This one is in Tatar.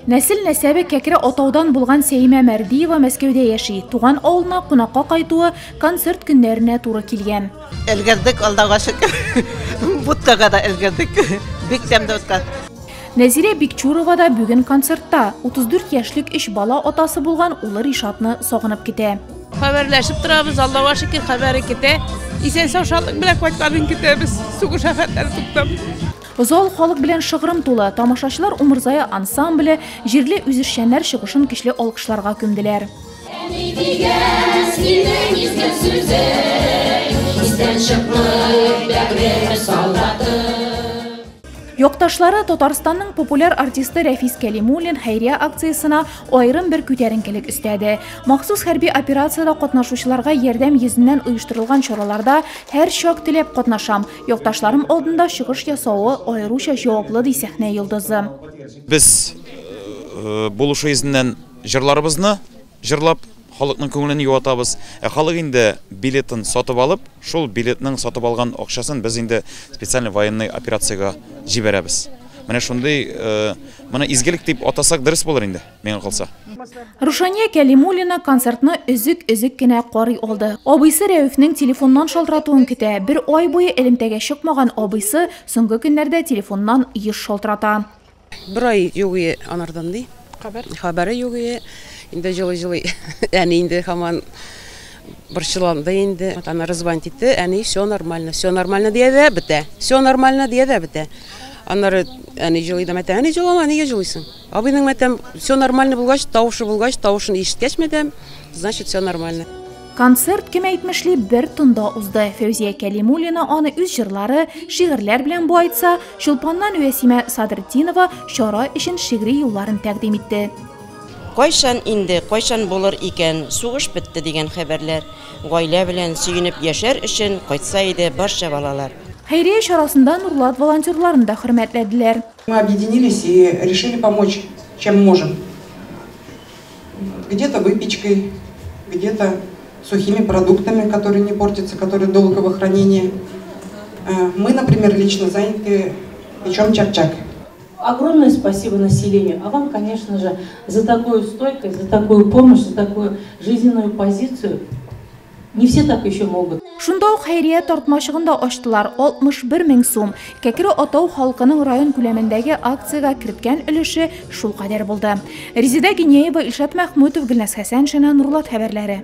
Нәсел-нәсәбе Кәкре Атаудан булган Сәимә Мәрдиева Мәскәүдә яши. Туган авылына кунакка кайтуы концерт көннәренә туры килгән. Өлгердек, Аллага шөкер. Будкага да өлгердек. Бик тәмле утка. Нәзирә Бикчурова да бүген концертта. 34 яшьлек өч бала атасы булган улы Ришатны сагынып көтә. Хәбәрләшеп торабыз, Аллага шөкер, хәбәре китә. Исән-сау шатлык белән кайтканын көтәбез. Сугыш афәтләре туктап. Зал халык белән шыгрым тулы. Тамашачылар Умырзая ансамбле, җирле үзешчәннәр чыгышын көчле алкышларга күмделәр. Әни дигән синең изге сүзең, истән чыкмый, бәгърем солдаты. Якташлары Татарстанның популяр артисты Рәфис Кәлимуллин хәйрия акциясенә аерым бер күтәренкелек өстәде. Махсус хәрби операциядә катнашучыларга ярдәм йөзеннән оештырылган чараларда һәрчак теләп катнашам. Якташларым алдында чыгыш ясавы аеруча җаваплы, ди сәхнә йолдызы. Без булышу йөзеннән җырларыбызны җырлап, халыкның күңелен юатабыз. Ә халык инде билетын сатып алып, шул билетның сатып алган акчасын без инде специальный военный операциягә җибәрәбез. Менә шундый, моны изгелек дип атасак дөрес булыр инде, миңа калса. Рушания Кәлимуллина концертны өзек-өзек кенә карый алды. Абыйсы Рәүфнең телефоннан шалтыратуын көтә. Бер ай буе элемтәгә чыкмаган абыйсы соңгы көннәрдә телефоннан еш шалтырата. Бер ай юк ие анардан ди. Хәбәр? Хәбәре юк ие. Инде җылый-җылый. Әни инде һаман борчыланды инде. Аннары звонить итте. Әни, все нормально, все нормально дия дә бетә. Все нормально дия дә бетә. Аннары әни җылый да мәтәм. Әни җылама, нигә җылыйсың? Абыйның мәтәм, все нормально булгач, тавышы булгач, тавышын ишеткәч мәтәм, значит, все нормально. Концерт, кем әйтмешли, бер тында узды. Фәүзия Кәлимуллина аны үз җырлары, шигырьләр белән баетса, Чулпаннан Вәсимә Садретдинова чара өчен шигъри юлларын тәкъдим итте. Кайчан инде, кайчан булыр икән, сугыш бетте дигән хәбәрләр. Гаилә белән сөенеп яшәр өчен кайтса иде барча балалар. Хәйрия чарасында Нурлат волонтерларын да хөрмәтләделәр. Мы объединились и решили помочь, чем можем. Где-то выпечкой, где-то сухими продуктами, которые не портятся, которые долгого хранения. Мы, например, лично заняты печем чак-чак. Огромное спасибо населению, а вам, конечно же, за такую стойкость, за такую помощь, за такую жизненную позицию. Не все так еще могут. Шунда ук хәйрия тартмачыгын да ачтылар, 61 мең сум. Кәкре Атау халкының район күләмендәге акциягә керткән өлеше шул кадәр булды. Резеда Гинеева, Илшат Мәхмүтов, Гөлназ Хәсәншина, Нурлат хәбәрләре.